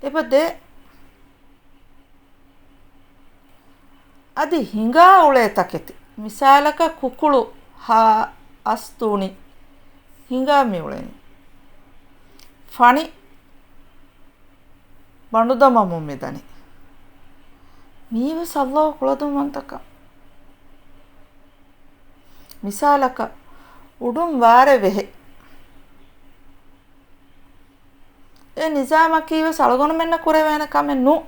އެބަ ދޭ. އަދި ހިނގާ އުޅޭ ތަކެތި، މިސާލަކަށް ކުކުޅު ހާ އަސް ދޫނި ހިނގާ މި އުޅެނީ. ފަނި ބަނޑުދަމަމުން މިދަނީ. މީވެސް ﷲ ކުޅަދުންވަންތަކަން. މިސާލަކަށް، އުޑުން ވާރޭ ވެހޭ. އެ ނިޒާމަކީ ވެސް އަޅުގަނޑުމެންނަށް ކުރެވޭނެ ކަމެއް ނޫން.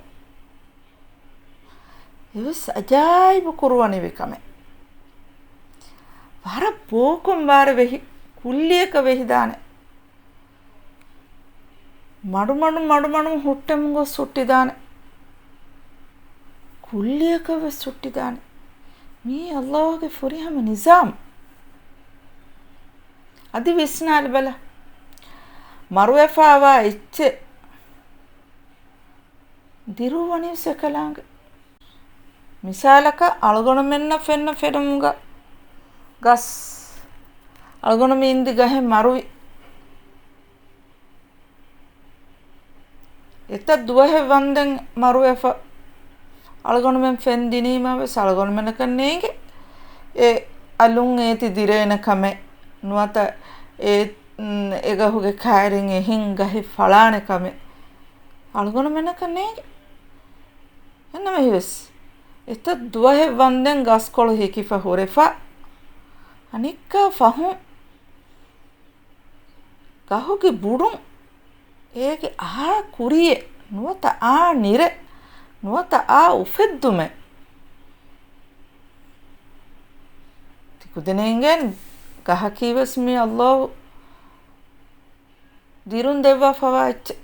އެވެސް އަޖާއިބު ކުރުވަނިވި ކަމެއް. ވަރަށް ބޯކޮން ވާރޭ ވެހި، ކުއްލިއަކަށް ވެހިދާނެ. މަޑުމަޑު މަޑުމަޑު ހުއްޓެމުން ގޮސް ހުއްޓިދާނެ. ކުއްލިއަކަށް ވެސް ހުއްޓިދާނެ. މީ ﷲ ގެ ފުރިހަމަ ނިޒާމް. އަދި ވިސްނާލިބަލަ. މަރުވެފާވާ އެއްޗެއް ދިރުވަނީ ސެކަލާނގެ. މިސާލަކަށް، އަޅުގަނޑުމެންނަށް ފެންނަ ފެނުމުގަ ގަސް، އަޅުގަނޑުމެން އިންދި ގަހެއް މަރުވި. އެތައް ދުވަހެއް ވަންދެން މަރުވެފަ. އަޅުގަނޑުމެން ފެން ދިނީމަ ވެސް އަޅުގަނޑުމެންނަކަށް ނޭނގެ އެ އަލުން އޭތި ދިރޭނެ ކަމެއް، ނުވަތަ އެ، އެ ގަހުގެ ކައިރިން އެހެން ގަހެއް ފަޅާނެ ކަމެއް އަޅުގަނޑުމެންނަކަށް ނޭނގެ. އެހެންނަމަވެސް، އެތައް ދުވަހެއް ވަންދެން ގަސްކޮޅު ހިކިފަ ހުރެފަ، އަނެއްކާ ފަހުން ގަހުގެ ބުޑުން އޭގެ އާ ކުރިއެއް ނުވަތަ އާ ނިރެއް ނުވަތަ އާ އުފެއްދުމެއް ތިކުދިނެއް އިނގޭނެ. ގަހަކީވެސް މި ﷲ ދިރުން ދެއްވާފަވާ އެއްޗެއް.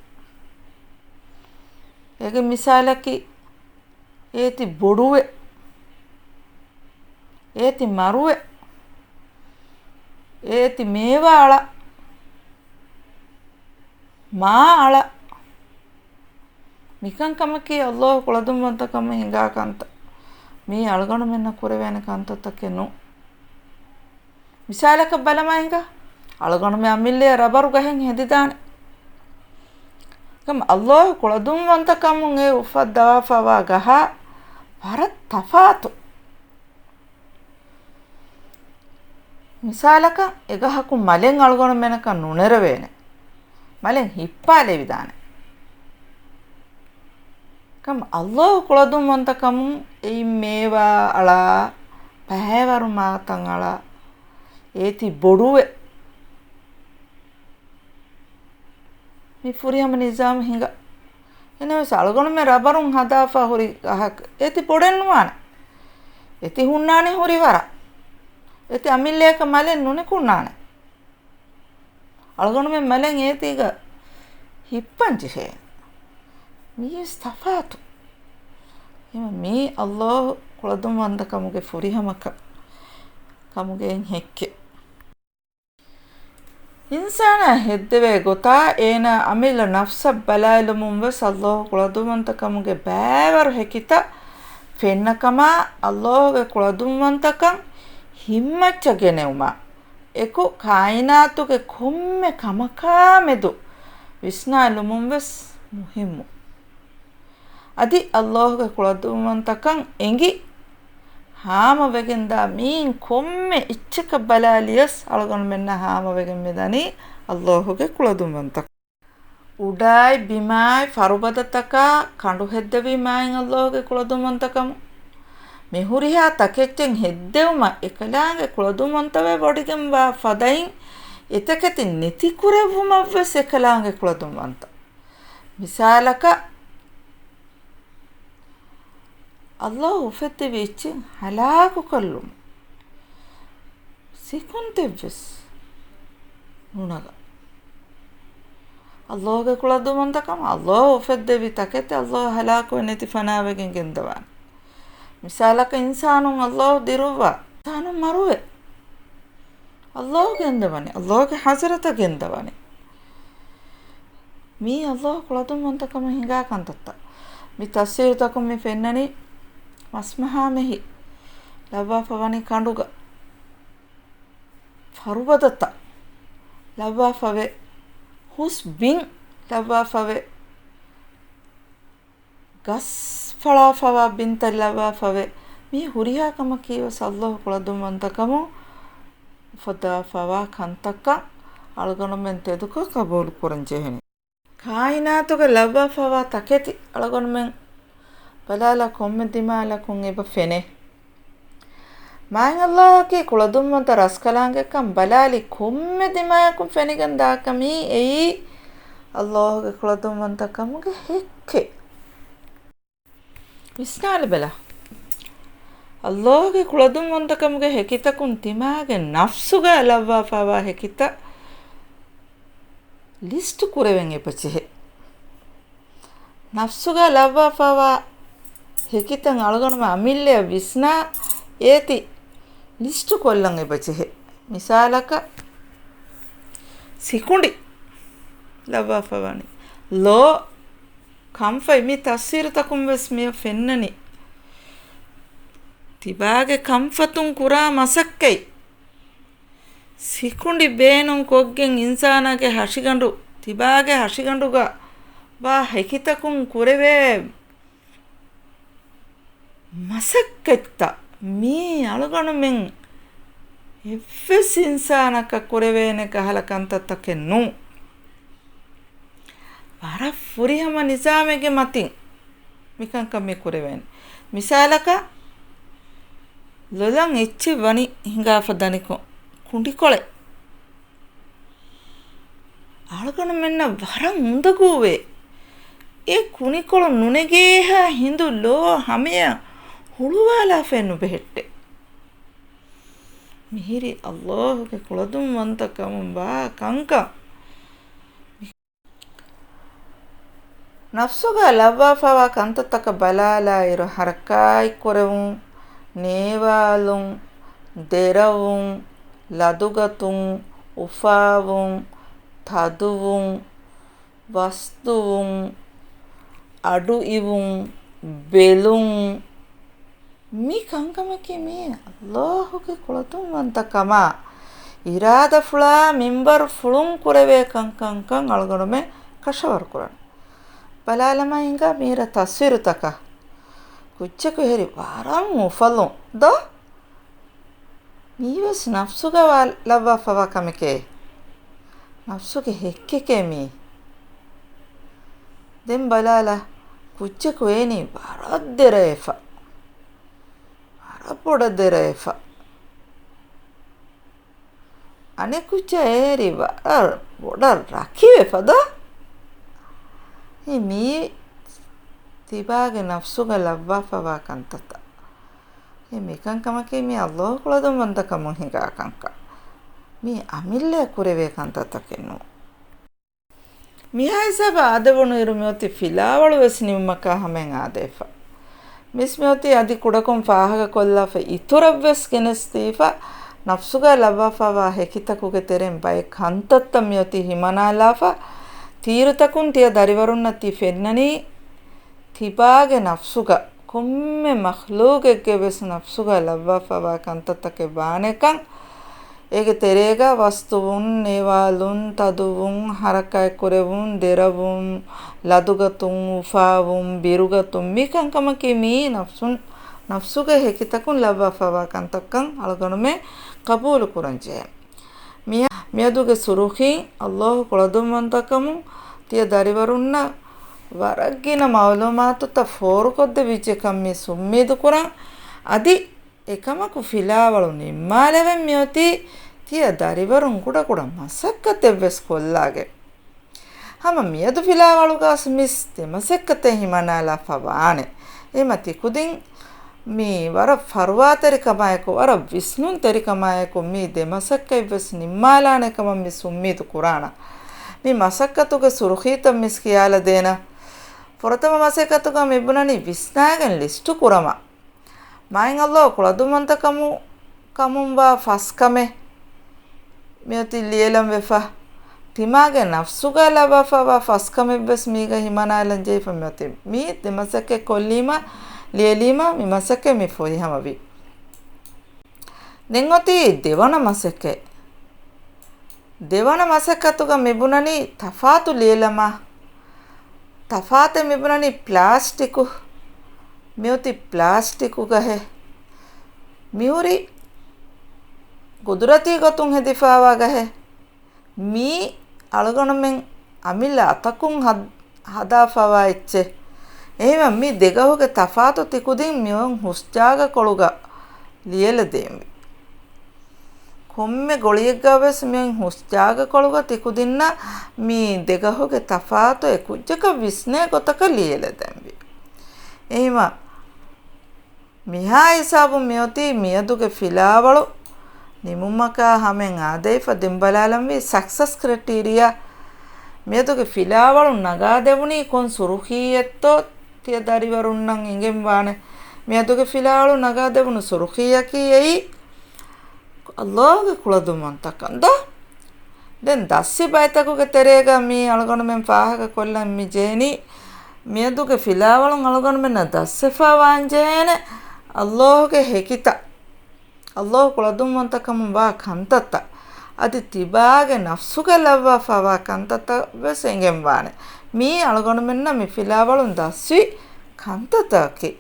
އޭގެ މިސާލަކީ، އޭތި ބޮޑުވެ، އޭތި މަރުވެ، އޭތި މޭވާ އަޅަ، މާ އަޅަ. މިކަންކަމަކީ ﷲ ކުޅަދުންވަންތަކަމުން ހިނގާ ކަންތައް. މީ އަޅުގަނޑުމެންނަށް ކުރެވޭނެ ކަންތައްތަކެއް ނޫން. މިސާލަކަށް ބަލަމާ ހިނގާ، އަޅުގަނޑުމެން އަމިއްލައަށް ރަބަރު ގަހެއް ހެދިދާނެ. ކަމަށް ﷲ ކުޅަދުންވަންތަކަމުން އެ އުފައްދަވާފަވާ ގަހާ ވަރަށް ތަފާތު. މިސާލަކަށް، އެ ގަހަކުން މަލެއް އަޅުގަނޑުމެންނަކަށް ނުނެރެވޭނެ. މަލެއް ހިއްޕާލެވިދާނެ. ކަމަށް ﷲ ކުޅަދުންވަންތަކަމުން އެއިން މޭވާ އަޅާ، ބައިވަރު މާތަން އަޅާ، އޭތި ބޮޑުވެ، މި ފުރިހަމަ ނިޒާމު ހިނގާ. އެހެންނަމަވެސް އަޅުގަނޑުމެން ރަބަރުން ހަދާފަ ހުރި ގަހަކަށް އޭތި ބޮޑެއް ނުވާނެ. އޭތި ހުންނާނެ ހުރި ވަރަށް. އޭތި އަމިއްލައަކަށް މަލެއް ނުނިކުންނާނެ. އަޅުގަނޑުމެން މަލެއް އޭތީގަ ހިއްޕަން ޖެހޭ. މީވެސް ތަފާތު. އެހެންވެ، މީ ﷲ ކުޅަދުންވަންތަކަމުގެ ފުރިހަމަކަން ކަމުގައި ހެއްކެއް. އިންސާނާ ހެއްދެވޭ ގޮތާ އޭނާ އަމިއްލަ ނަފްސަށް ބަލާލުމުން ވެސް ﷲ ކުޅަދުންވަންތަކަމުގެ ބައިވަރު ހެކިތައް ފެންނަ ކަމާ، ﷲ ގެ ކުޅަދުންވަންތަކަން ހިތްމައްޗަށް ގެނެވުމާ އެކު، ކާއިނާތުގެ ކޮންމެ ކަމަކާ މެދު ވިސްނާލުމުން ވެސް މުހިއްމު. އަދި ﷲ ގެ ކުޅަދުންވަންތަކަން އެނގި ހާމަވެގެންދާ މީން ކޮންމެ އެއްޗަކަށް ބަލާލިޔަސް އަޅުގަނޑުމެންނަށް ހާމަވެގެން މިދަނީ ﷲ ގެ ކުޅަދުންވަންތަކަން. އުޑާއި ބިމާއި ފަރުބަދަތަކާ ކަނޑު ހެއްދެވީ މާތް ﷲ ގެ ކުޅަދުންވަންތަކަމުން. މި ހުރިހާ ތަކެއްޗެއް ހެއްދެވުމަށް އެކަލާނގެ ކުޅަދުންވަންތަވެ ވޮޑިގެންވާ ފަދައިން އެތަކެތި ނެތިކުރެއްވުމަށްވެސް އެކަލާނގެ ކުޅަދުންވަންތަ. މިސާލަކަށް، ﷲ އުފެއްދެވި އެއްޗެއް ހަލާކުކޮށްލުމުން ސިކުންތެއްވެސް ނުނަގާ. ﷲގެ ކުޅަދުންވަންތަކަމަށް ﷲ އުފެއްދެވި ތަކެތި ﷲ ހަލާކުވެ ނެތި ފަނާވެގެން ގެންދަވާނެ. މިސާލަކަށް، އިންސާނުން ﷲ ދިރުއްވާ، އިންސާނުން މަރުވޭ. ﷲ ގެންދަވަނީ، ﷲގެ ޙަޟްރަތަށް ގެންދަވަނީ. މީ ﷲ ކުޅަދުންވަންތަކަމުން ހިނގާ ކަންތައްތައް. މި ތަފްސީރުތަކުން މި ފެންނަނީ، މަސްމަހާމެހި ލައްވާފަ ވަނީ ކަނޑުގަ، ފަރުބަދަތައް ލައްވާފަވޭ، ހުސް ބިން ލައްވާފަވޭ، ގަސް ފަޅާފަވާ ބިންތައް ލައްވާފަވޭ. މީ ހުރިހާ ކަމަކީވެސް ﷲ ކުޅަދުންވަންތަކަމުން އުފައްދާފަވާ ކަންތައްކަން އަޅުގަނޑުމެން ތެދުކޮށް ޤަބޫލު ކުރަން ޖެހެނީ. ކާއިނާތުގަ ލައްވާފަވާ ތަކެތި އަޅުގަނޑުމެން ބަލާލާ ކޮންމެ ދިމާލަކުން އެބަ ފެނޭ. މާތް ﷲއަކީ ކުޅަދުންވަންތަ ރަސްކަލާނގެކަން ބަލާލި ކޮންމެ ދިމާޔަކުން ފެނިގެން ދާކަމީ އެއީ ﷲގެ ކުޅަދުންވަންތަކަމުގެ ހެއްކެއް. ވިސްނާލަބަލަ. ﷲގެ ކުޅަދުންވަންތަކަމުގެ ހެކިތަކުން ތިމާގެ ނަފްސުގަ ލައްވާފަވާ ހެކިތައް ލިސްޓު ކުރެވެން އެބަޖެހޭ. ނަފްސުގަ ލައްވާފަވާ ހެކިތައް އަޅުގަނޑުމެން އަމިއްލައަށް ވިސްނާ އޭތި ލިސްޓު ކޮށްލަން އެބަޖެހޭ. މިސާލަކަށް، ސިކުނޑި ލައްވާފަވާނީ. ލޯ ކަންފަތް. މި ތަފްސީރުތަކުން ވެސް މިއަށް ފެންނަނީ، ތިބާގެ ކަންފަތުން ކުރާ މަސައްކަތް. ސިކުނޑި ބޭނުން ކޮށްގެން އިންސާނާގެ ހަށިގަނޑު، ތިބާގެ ހަށިގަނޑުގަ ވާ ހެކިތަކުން ކުރެވޭ މަސައްކަތްތައް މީ އަޅުގަނޑުމެން އެއްވެސް އިންސާނަކަށް ކުރެވޭނެ ކަހަލަ ކަންތައްތަކެއް ނޫން. ވަރަށް ފުރިހަމަ ނިޒާމެއްގެ މަތިން މިކަންކަން މި ކުރެވޭނެ. މިސާލަކަށް، ލޮލަށް އެއްޗެއް ވަނީ ހިނގާފަ ދަނިކޮށް، ކުނޑިކޮޅެއް. އަޅުގަނޑުމެންނަށް ވަރަށް އުނދަގޫވޭ. އެ ކުނިކޮޅު ނުނެގޭހާ ހިނދު ލޯ ހަމަޔަށް ހުޅުވާލާފައެއް ނުބެހެއްޓޭ. މިހިރީ ﷲގެ ކުޅަދުންވަންތަކަމުން ވާ ކަންކަން. ނަފްސުގަ ލައްވާފަވާ ކަންތައްތަކަށް ބަލާލާއިރު، ހަރަކާތްކުރެވުން، ނޭވާލުން، ދެރަވުން، ލަދުގަތުން، އުފާވުން، ތަދުވުން، ވަސްދުވުން، އަޑުއިވުން، ބެލުން، މި ކަންކަމަކީ މީ ﷲގެ ކުޅަދުންވަންތަކަމާ އިރާދަފުޅާ މިންވަރު ފުޅުން ކުރެވޭ ކަންކަންކަން އަޅުގަނޑުމެން ކަށަވަރުކުރަން. ބަލާލަމާ ހިނގާ މީރަ ތަސްވީރުތަކަށް. ކުއްޖަކު އެހެރީ ވަރަށް އުފަލުން ދޯ؟ މީވެސް ނަފްސުގަ ވާ-، ލައްވާފަވާ ކަމެކޭ. ނަފްސުގެ ހެއްކެކޭ މީ. ދެން ބަލާލަ، ކުއްޖަކު އޭނީ ވަރަށް ދެރަވެފަ. ވަރަށް ބޮޑަށް ދެރަވެފަ. އަނެއް ކުއްޖާ އޭރި ވަރަށް ބޮޑަށް ރަކިވެފަ ދޯ؟ އެ މީ ތިބާގެ ނަފްސުގަ ލައްވާފަވާ ކަންތައްތައް. އެ މިކަންކަމަކީ މީ ﷲ ކުޅަދުންވަންތަކަމުން ހިނގާ ކަންކަން. މީ އަމިއްލައަށް ކުރެވޭ ކަންތައްތަކެއް ނޫން. މިހާ ހިސާބަށް އާދެވުނު އިރު މިއޮތީ ފިލާވަޅު ވެސް ނިމުމަކާ ހަމައިން އާދޭފަ. މިސް މިއޮތީ އަދި ކުޑަކޮށް ފާހަގަކޮށްލާފަ އިތުރަށް ވެސް ގެނެސްދީފަ، ނަފްސުގަ ލައްވާފަވާ ހެކިތަކުގެ ތެރެއިން ބައެއް ކަންތައްތައް މިއޮތީ ހިމަނާލާފަ، ތީރުތަކުން ތިޔަ ދަރިވަރުންނަށް ތި ފެންނަނީ، ތިބާގެ ނަފްސުގަ ކޮންމެ މަޚްލޫގެއްގެ ވެސް ނަފްސުގަ ލައްވާފަވާ ކަންތައްތަކެއް ވާނެކަން، އޭގެ ތެރޭގަ ވަސްދުވުން، ނޭވާލުން، ތަދުވުން، ހަރަކާތްކުރެވުން، ދެރަވުން، ލަދުގަތުން، އުފާވުން، ބިރުގަތުން، މި ކަންކަމަކީ މީ ނަފްސުން، ނަފްސުގެ ހެކިތަކުން ލައްވާފަވާ ކަންތައްކަން އަޅުގަނޑުމެން ޤަބޫލު ކުރަން ޖެހޭ. މި-، މިއަދުގެ ސުރުޚީން، ﷲ ކުޅަދުންވަންތަކަމުން ތިޔަ ދަރިވަރުންނަށް ވަރަށް ގިނަ މަޢުލޫމާތުތައް ފޯރުކޮށްދެއްވިއްޖެކަން މި އުއްމީދު ކުރަން. އަދި އެކަމަކު ފިލާވަޅު ނިންމާލެވެން މިއޮތީ ތިޔަ ދަރިވަރުން ކުޑަކުޑަ މަސައްކަތެއްވެސް ކޮށްލާގެން. ހަމަ މިއަދު ފިލާވަޅުގަސް މިސް ދެމަސައްކަތެއް ހިމަނާލާފަ ވާނެ. އެހެމަ ތިކުދިން މި ވަރަށް ފަރުވާތެރިކަމާއެކު، ވަރަށް ވިސްނުންތެރިކަމާއެކު މި ދެމަސައްކަތްވެސް ނިންމާލާނެ ކަމަށް މިސް އުއްމީދު ކުރާނަ. މި މަސައްކަތުގެ ސުރުޚީތައް މިސް ކިޔާލަދޭނަ. ފުރަތަމަ މަސައްކަތުގަ މިބުނަނީ ވިސްނާގެން ލިސްޓު ކުރަމާ. މާތް ﷲ ކުޅަދުންވަންތަ ކަމު-، ކަމުންވާ ފަސް ކަމެއް މިއޮތީ ލިޔެލަން ވެފަ. ތިމާގެ ނަފްސުގަ ލައްވާފަވާ ފަސް ކަމެއްވެސް މީގަ ހިމަނާލަން ޖެހިފަ މިއޮތީ. މި ދެ މަސައްކަތް ކޮށްލީމަ، ލިޔެލީމަ މި މަސައްކަތް މި ފުރިހަމަވީ. ދެން އޮތީ ދެވަނަ މަސައްކަތް. ދެވަނަ މަސައްކަތުގަ މިބުނަނީ ތަފާތު ލިޔެލަމާ. ތަފާތެއް މިބުނަނީ ޕްލާސްޓިކު. މިއޮތީ ޕްލާސްޓިކު ގަހެއް. މިހުރީ ގުދުރަތީ ގޮތުން ހެދިފަވާ ގަހެއް. މީ އަޅުގަނޑުމެން އަމިއްލަ އަތަކުން ހަދ-، ހަދާފަވާ އެއްޗެއް. އެހެންވެ މި ދެގަހުގެ ތަފާތު ތިކުދިން މިއޮތް ހުސްޖާގަކޮޅުގަ ލިޔެލަދޭންވީ. ކޮންމެ ގޮޅިއެއްގަވެސް މިއޮތް ހުސްޖާގަކޮޅުގަ ތިކުދިންނަށް މި ދެގަހުގެ ތަފާތު އެކުއްޖަކަށް ވިސްނޭ ގޮތަކަށް ލިޔެލަދޭންވީ. އެހެމަ މިހާ ހިސާބުން މިއޮތީ މިއަދުގެ ފިލާވަޅު ނިމުމަކާ ހަމައިން އާދެވިފަ. ދެން ބަލާލަންވީ ސަކްސަސް ކްރައިޓީރިއާ. މިއަދުގެ ފިލާވަޅު ނަގާދެވުނީ ކޮން ސުރުޚީއެއްތޯ ތިޔަ ދަރިވަރުންނަށް އެނގެންވާނެ. މިއަދުގެ ފިލާވަޅު ނަގާދެވުނު ސުރުޚީއަކީ އެއީ ﷲ ގެ ކުޅަދުންވަންތަކަން ދޯ؟ ދެން ދަސްވި ބައިތަކުގެ ތެރޭގަ މީ އަޅުގަނޑުމެން ފާހަގަކޮށްލަން މި ޖެހެނީ، މިއަދުގެ ފިލާވަޅުން އަޅުގަނޑުމެންނަށް ދަސްވެފަ ވާން ޖެހޭނެ ﷲ ގެ ހެކިތައް، ﷲ ކުޅަދުންވަންތަކަމުން ވާ ކަންތައްތައް، އަދި ތިބާގެ ނަފްސުގަ ލައްވާފަ ވާ ކަންތައްތައް ވެސް އެނގެންވާނެ. މީ އަޅުގަނޑުމެންނަށް މި ފިލާވަޅުން ދަސްވި ކަންތައްތަކަކީ.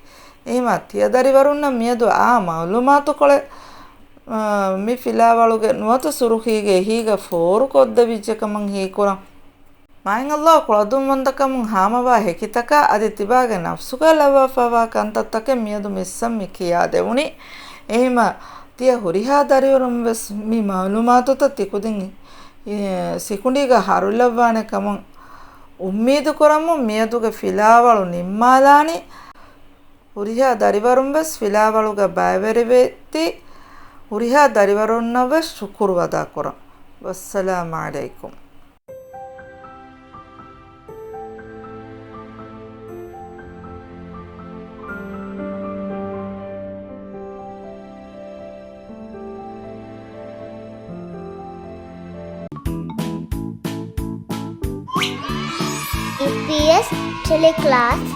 އެހެމަ ތިޔަ ދަރިވަރުންނަށް މިއަދު އާ މައުލޫމާތުކޮޅެއް، އާ، މި ފިލާވަޅުގެ ނުވަތަ ސުރުޚީގެ އެހީގަ ފޯރުކޮށްދެވިއްޖެ ކަމަށް ހީކުރަން. މާތް ﷲ ކުޅަދުންވަންތަކަމުން ހާމަވާ ހެކިތަކާ އަދި ތިބާގެ ނަފްސުގަ ލައްވާފަވާ ކަންތައްތަކެއް މިއަދު މިސްއަށް މި ކިޔާދެވުނީ. އެހެމަ ތިޔަ ހުރިހާ ދަރިވަރުން ވެސް މި މައުލޫމާތުތައް ތިކުދިން، އެ، ސިކުނޑީގަ ހަރުލައްވާނެ ކަމަށް އުއްމީދު ކުރަމުން މިއަދުގެ ފިލާވަޅު ނިންމާލާނީ. ހުރިހާ ދަރިވަރުން ވެސް ފިލާވަޅުގަ ބައިވެރިވެތި ހުރިހާ ދަރިވަރުންނަށް ވެސް ޝުކުރު އަދާކުރަން. ވައްސަލާމް ޢަލައިކުމް. އެމްޕީއެސް ޓެލެކްލާސް.